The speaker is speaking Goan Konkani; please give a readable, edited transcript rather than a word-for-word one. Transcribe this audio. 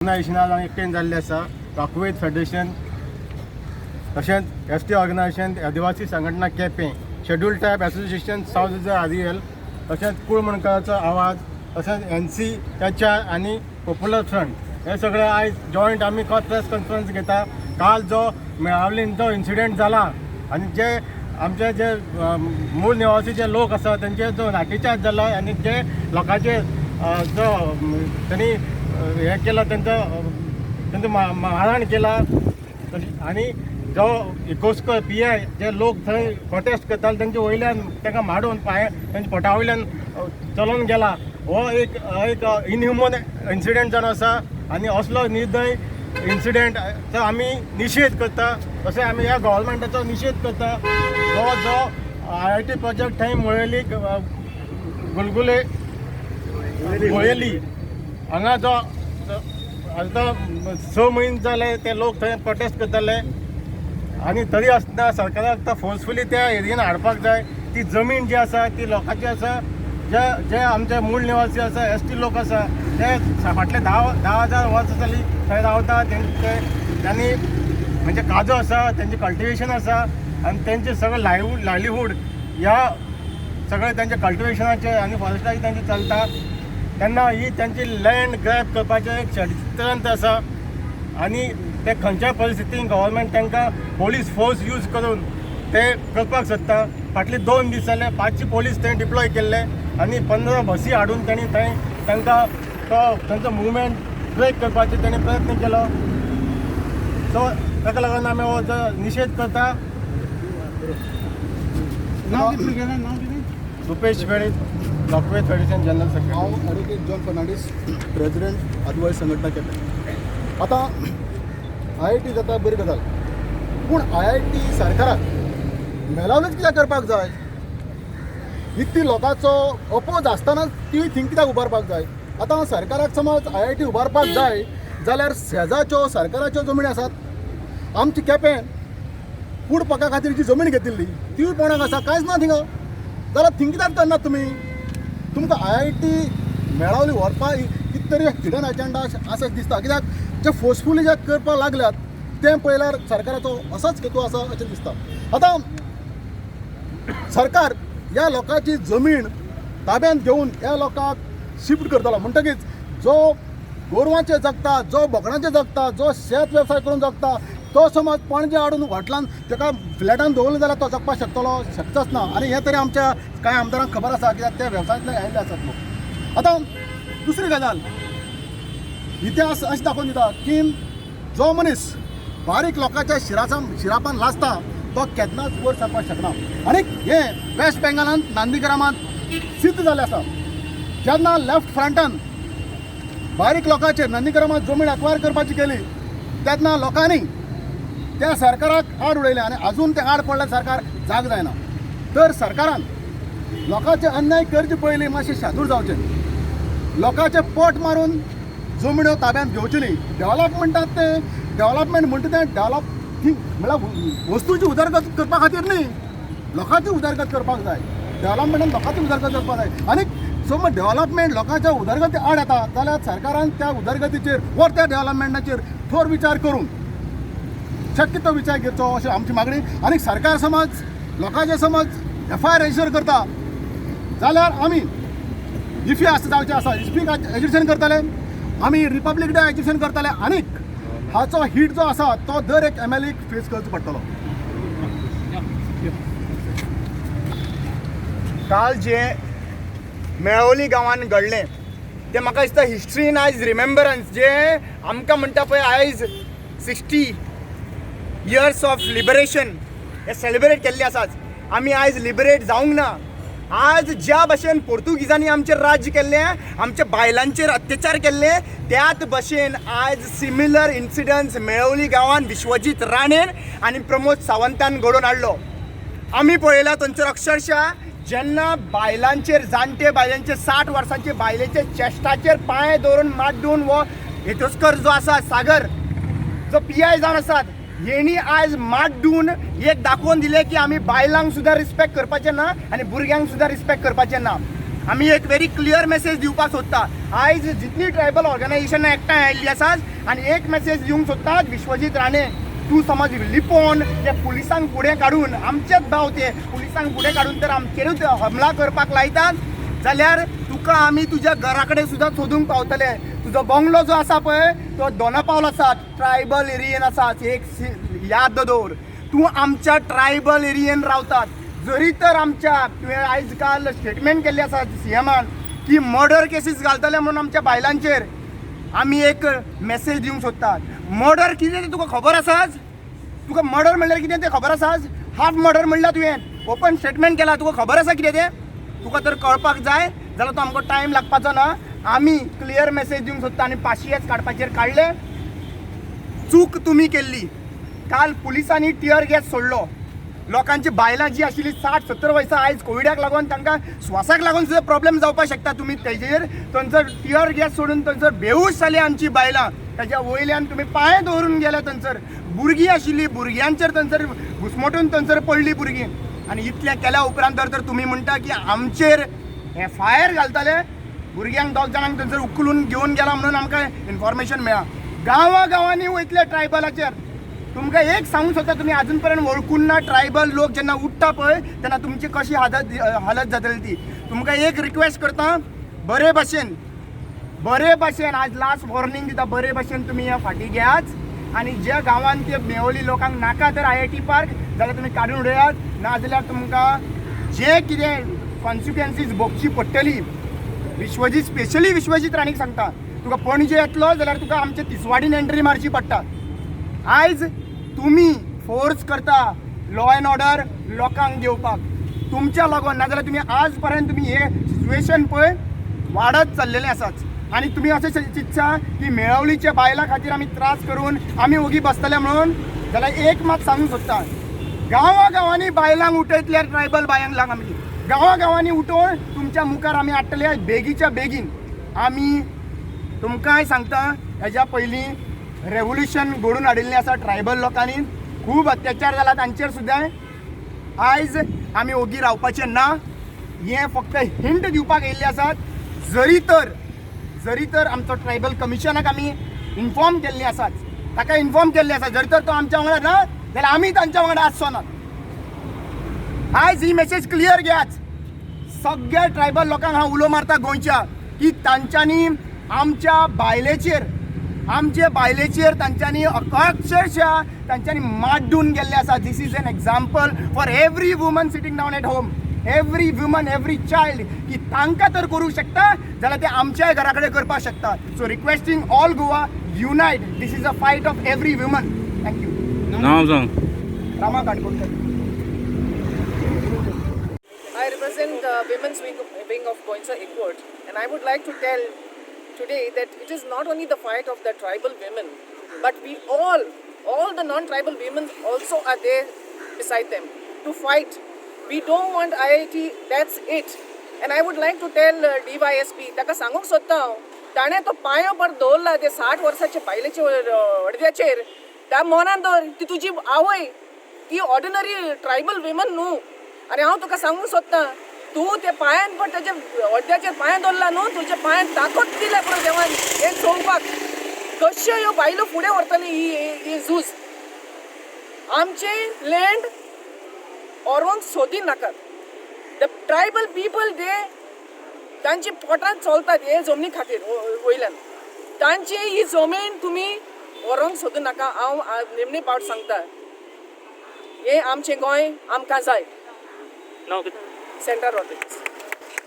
ऑर्गनायझेशनां एकठांय जाल्ले आसा. राकवेद फेडरेशन, तशेंच एस टी ऑर्गनायझेशन, आदिवासी संघटना Quepem, schedule tribe association south आदिएल, तशेंच कूळ मुणकाराचो आवाज, तशेंच NCHR आनी पॉप्युलर फ्रंट, हे सगळे आयज जॉयंट आमी प्रेस कॉन्फरन्स घेता. काल जो मेळावलीन जो इन्सिडेंट जाला आनी जे आमचे जे मूळ निवासी जे लोक आसा तेंचे जो लाठीचार्ज जाला आनी जे लोकांचे जो त्यांनी हें केला, तेंचो तेंचो मारहाण केला तशें, आनी जो इकोस्कर PI जे लोक थंय प्रोटेस्ट करताले तेंचे वयल्यान तांकां मारून पांय तेंच्या पोटा वयल्यान चलोवन गेला, हो एक एक इनह्युमन इन्सिडंट जावन आसा आनी असलो निर्दय इन्सिडंट आमी निशेध करता. तशें आमी ह्या गव्हर्मेंटाचो निशेध करता. जो जो IIT project थंय मुळेली गुलगुले मुळेली हांगा जो आतां 6 म्हयने जाले ते लोक थंय प्रोटेस्ट करताले आनी तरी आसतना सरकाराक तो फोर्सफुली त्या एरियेन हाडपाक जाय. ती जमीन जी आसा ती लोकांची आसा. जे जे आमचे मूळ निवासी आसा, ST लोक आसा, ते फाटले 10,000 वर्सां जाली थंय रावता. तेंचे त्यांनी म्हणजे काजू आसा, तेंचें कल्टिवेशन आसा आनी तेंचें सगळें लायवलीहूड ह्या सगळें तेंच्या कल्टिवेशनाचें आनी फॉरेस्टाचें तेंचें चलता. तेन्ना ही तेंची लँड ग्रॅब करपाचें एक षडयंत्र आसा आनी ते खंयच्याय परिस्थितीन गव्हर्मेंट तांकां पोलीस फोर्स यूज करून ते करपाक सोदता. फाटले 2 दीस जाले 500 पोलीस थंय डिप्लॉय केल्ले आनी 15 बसी हाडून तांणी थंय तांकां तो तांचो मुवमेंट ब्रेक करपाचो तांणी प्रयत्न केलो. सो ताका लागून आमी हो निशेध करता. रुपेश वेळीप, लोकवेद फेडरेशन जनरल सेक्रेटरी. हांव एडवोकेट जॉन फर्नांडीस, प्रेजिडेंट आदिवासी संघटना केपें. आतां IIT जाता बरी गजाल, पूण IIT सरकाराक मेलावलीच कित्याक करपाक जाय? इतली लोकांचो अपोज आसतना ती थिंग कित्याक उबारपाक जाय? आतां सरकाराक समज IIT उबारपाक जाय जाल्यार शेजाच्यो सरकाराच्यो जमनी आसात. आमची केपें फूड पार्का खातीर जी जमीन घेतिल्ली तिवूय कोणाक आसा? कांयच ना थिंगा. जाल्यार थिंग कित्याक करनात तुमी? तुमकां IIT मेळावली व्हरपाक कितें तरी हिडन एजेंडा आसा दिसता. कित्याक जे फोर्सफुली जे करपाक लागल्यात तें पळयल्यार सरकाराचो असोच हेतू आसा अशें दिसता. आतां सरकार ह्या लोकांची जमीन ताब्यांत घेवन ह्या लोकांक शिफ्ट करतलो म्हणटकीच जो गोरवांचेर जगता, जो बोकडांचेर जगता, जो शेत वेवसाय करून जगता, तो समज पणजे हाडून हॉटलान ताका फ्लॅटान दवरलो जाल्यार तो जगपाक शकतलो? शकचोच ना. आनी हें तरी आमच्या कांय आमदारांक खबर आसा, कित्याक ते वेवसायांतल्यान आयिल्ले आसात लोक. आतां दुसरी गजाल, इतिहास अशें दाखोवन दिता की जो मनीस बारीक लोकांच्या शिरापान लासता तो केन्नाच वयर सरपाक शकना. आनी हें वेस्ट बेंगालांत नांदीग्रामांत सिद्ध जालें आसा. जेन्ना लेफ्ट फ्रंटान बारीक लोकांचेर नंदीग्रामांत जमीन अक्वायर करपाची केली तेन्ना लोकांनी त्या सरकाराक आड उडयलें आनी आजून तें आड पडलें सरकार जाग जायना. तर सरकारान लोकांचे अन्याय करचे पयलीं मातशें शादूर जावचें, लोकांचें पोट मारून जमण्यो ताब्यांत घेवच्यो न्ही. डेवलप म्हणटात तें डेवलपमेंट म्हणटा तें डेवलप म्हळ्यार वस्तूची उदरगत करपा खातीर न्ही, लोकांची उदरगत करपाक जाय. डेवलपमेंटान लोकांची उदरगत करपाक जाय. आनी समज डेवलपमेंट लोकांच्या उदरगती आड येता जाल्यार सरकारान त्या उदरगतीचेर वर त्या डेवलपमेंटाचेर थोर विचार करून शक्य तो विचार घेवचो अशी आमची मागणी. आनी सरकार समज लोकांचे समज FIR register करता जाल्यार आमी इफी आसा जावचें आसा, इफी एज्युकेशन करतले आमी, रिपब्लीक डे एज्युकेशन करतले. आनीक हाचो हीट जो आसा तो दर एक MLA face करचो पडटलो. काल जे मेळवली गांवान घडलें तें म्हाका दिसता हिस्ट्रीन आयज रिमेंबरन्स जे आमकां म्हणटा पळय आयज 60 इयर्स ऑफ लिबरेशन हे सेलिब्रेट केल्ले आसात. आमी आयज लिबरेट जावंक ना. आज ज्या भशेन पोर्तुगीजांनी आमचेर राज्य केल्लें, आमच्या बायलांचेर अत्याचार केल्ले, त्याच भशेन आयज सिमिलर इन्सिडंट्स मेळवली गांवान विश्वजीत राणेन आनी प्रमोद सावंतान घडोवन हाडलो. आमी पळयला थंयसर अक्षरशः जेन्ना बायलांचेर, जाणटे बायलांचेर, 60 वर्सांचे बायलेचे चेस्टाचेर पांय दवरून माड्डून हो हेतोस्कर जो आसा सागर जो PI जावन आसात हेणी आयज माड्डून एक दाखोवन दिलें की आमी बायलांक सुद्दां रिस्पेक्ट करपाचें ना आनी भुरग्यांक सुद्दां रिस्पेक्ट करपाचें ना. आमी एक व्हेरी क्लियर मेसेज दिवपाक सोदता. आयज जितली ट्रायबल ऑर्गनायझेशनां एकठांय आयिल्ली आसात आनी एक मॅसेज दिवंक सोदतात, विश्वजीत राणे, तूं समज लिपोवन ते पुलिसांक फुडें काडून, आमचेच भाव ते पुलिसांक फुडें काडून तर आमचेरूच हमला करपाक लायतात जाल्यार तुका आमी तुज्या घरा कडेन सुद्दां सोदूंक पावतले. तुजो बंगलो जो आसा पळय तो दोना पावल आसा, ट्रायबल एरियेन आसा. एक याद दवर, तूं आमच्या ट्रायबल एरियेन रावतात. जरी तर आमच्या तुवें आयज काल स्टेटमेंट केल्लें आसा सीएमान की मर्डर केसीस घालतले म्हणून आमच्या बायलांचेर, आमी एक मॅसेज दिवंक सोदतात. मर्डर कितें तें तुका खबर आसाच? तुका मर्डर म्हणल्यार कितें तें खबर आसाच? हाफ मर्डर म्हणल्यार तुवें ओपन स्टेटमेंट केला, तुका खबर आसा कितें तें? तुका तर कळपाक जाय जाल्यार तो आमकां टायम लागपाचो ना. आमी क्लियर मॅसेज दिवंक सोदता आनी पाशियेस काडपाचेर काडले. चूक तुमी केल्ली. काल पुलिसांनी टियर गॅस सोडलो. लोकांची बायलां जी आशिल्ली 60-70 वर्सां, आयज कोविडाक लागून तांकां श्वासाक लागून सुद्दां प्रॉब्लेम जावपाक शकता. तुमी तेजेर थंयसर टियर गॅस सोडून थंयसर बेहूश जाली आमची बायलां. ताच्या वयल्यान तुमी पांय दवरून गेले थंयसर. भुरगीं आशिल्ली, भुरग्यांचेर थंयसर घुसमटून थंयसर पडली भुरगीं. आनी इतलें केल्या उपरांत तर तुमी म्हणटा की आमचेर एफआयआर घालतले. भुरग्यांक दोग जाणांक थंयसर उखलून घेवन गेला म्हणून आमकां इन्फॉर्मेशन मेळ्ळा. गांवा गांवांनी वयतले ट्रायबलाचेर. तुमकां एक सांगूंक सोदता, तुमी आजून पर्यंत वळखून ना. ट्रायबल लोक जेन्ना उठ्ठा पळय तेन्ना तुमची कशी हालत हालत जातली ती. तुमकां एक रिक्वेस्ट करता, बरे भाशेन, बरे भाशेन, आज लास्ट वॉर्निंग दिता, बरे भाशेन तुमी ह्या फाटीं घेयात आनी ज्या गांवांत ते मेवली लोकांक नाका तर आयआयटी पार्क जाल्यार तुमी काडून उडयात, नाजाल्यार तुमकां जे कितें कॉन्सिक्वन्सीस भोगची पडटली. विश्वजीत, स्पेशली विश्वजीत राणीक सांगता, तुका पणजे येतलो जाल्यार तुका आमच्या तिसवाडीन एंट्री मारची पडटा. आयज तुमी फोर्स करता लॉ एंड ऑर्डर लोकांक घेवपाक तुमच्या लागून, नाजाल्यार तुमी आज पर्यंत तुमी हे सिच्युएशन पळय वाडत चल्लेलें आसाच. आनी तुमी अशें चिंतता की मेळवलीच्या बायलां खातीर आमी त्रास करून आमी ओगी बसतले म्हणून, जाल्यार एक मात सांगूंक सोदता, गांवा गांवांनी बायलांक उठयतले, ट्रायबल बायलांक आमी गांवा गांवांनी उठोवन तुमच्या मुखार आमी हाडटले बेगीच्या बेगीन. आमी तुमकांय सांगता, हेज्या पयलीं रेवोल्युशन घडोवन हाडिल्लें आसा ट्रायबल लोकांनी. खूब अत्याचार जाला तांचेर सुद्दां. आयज आमी ओगी रावपाचें ना. हें फक्त हिंट दिवपाक येयल्ले आसात. जरी तर आमचो ट्रायबल कमिशनाक आमी इन्फॉर्म केल्ले आसात, ताका इन्फॉर्म केल्ले आसा, जरी तर तो आमच्या वांगडा ना जाल्यार आमी तांच्या वांगडा आसचो नात. आयज ही मेसेज क्लियर घेयात. सगळ्या ट्रायबल लोकांक हांव उलो मारता गोंयच्या की तांच्यांनी आमच्या बायलेचेर, आमचे बायलेचेर तांच्यांनी अक्षरशः तांच्यांनी माड्डून गेल्ले आसा. This is an example for every woman sitting down at home, every woman, every child, की तांकां तर करूंक शकता जाल्यार ते आमच्याय घरा कडेन करपाक शकता. So requesting all Goa, unite. This is a fight of every woman. Thank you. नाव सांग. रामा Kankonkar. I represent the women's wing of Goencho Ekvott, and I would like to tell today that it is not only the fight of the tribal women, but we all the non-tribal women also are there beside them to fight. We don't want IIT, that's it. And I would like to tell DYSP, ताका सांगूंक सोदता हांव, ताणें तो पांयो पर दवरला ते 60 वर्साचे बायलेचे हडद्याचेर, त्या मनान दवर, ती तुजी आवय, ती ऑर्डिनरी ट्रायबल विमन न्हू. आनी हांव तुका सांगूंक सोदतां, तूं ते पांयान पण तेजे हड्ड्याचेर पांय दवरला न्हू, तुज्या पांयान ताकद दिल्या पुरो देवान हें चोवपाक कश्यो ह्यो बायलो फुडें व्हरतली ही झूज. आमचे लँड व्हरोंक सोदी नाकात. The tribal people they तांची पोटांत चलतात हे जमनी खातीर वयल्यान तांची ही जमीन तुमी व्हरोंक सोदूं नाका. हांव निमणे पावट सांगता, हें आमचें गोंय आमकां जाय. नाव कितें? सेंट्रल रॉड्रिग्स.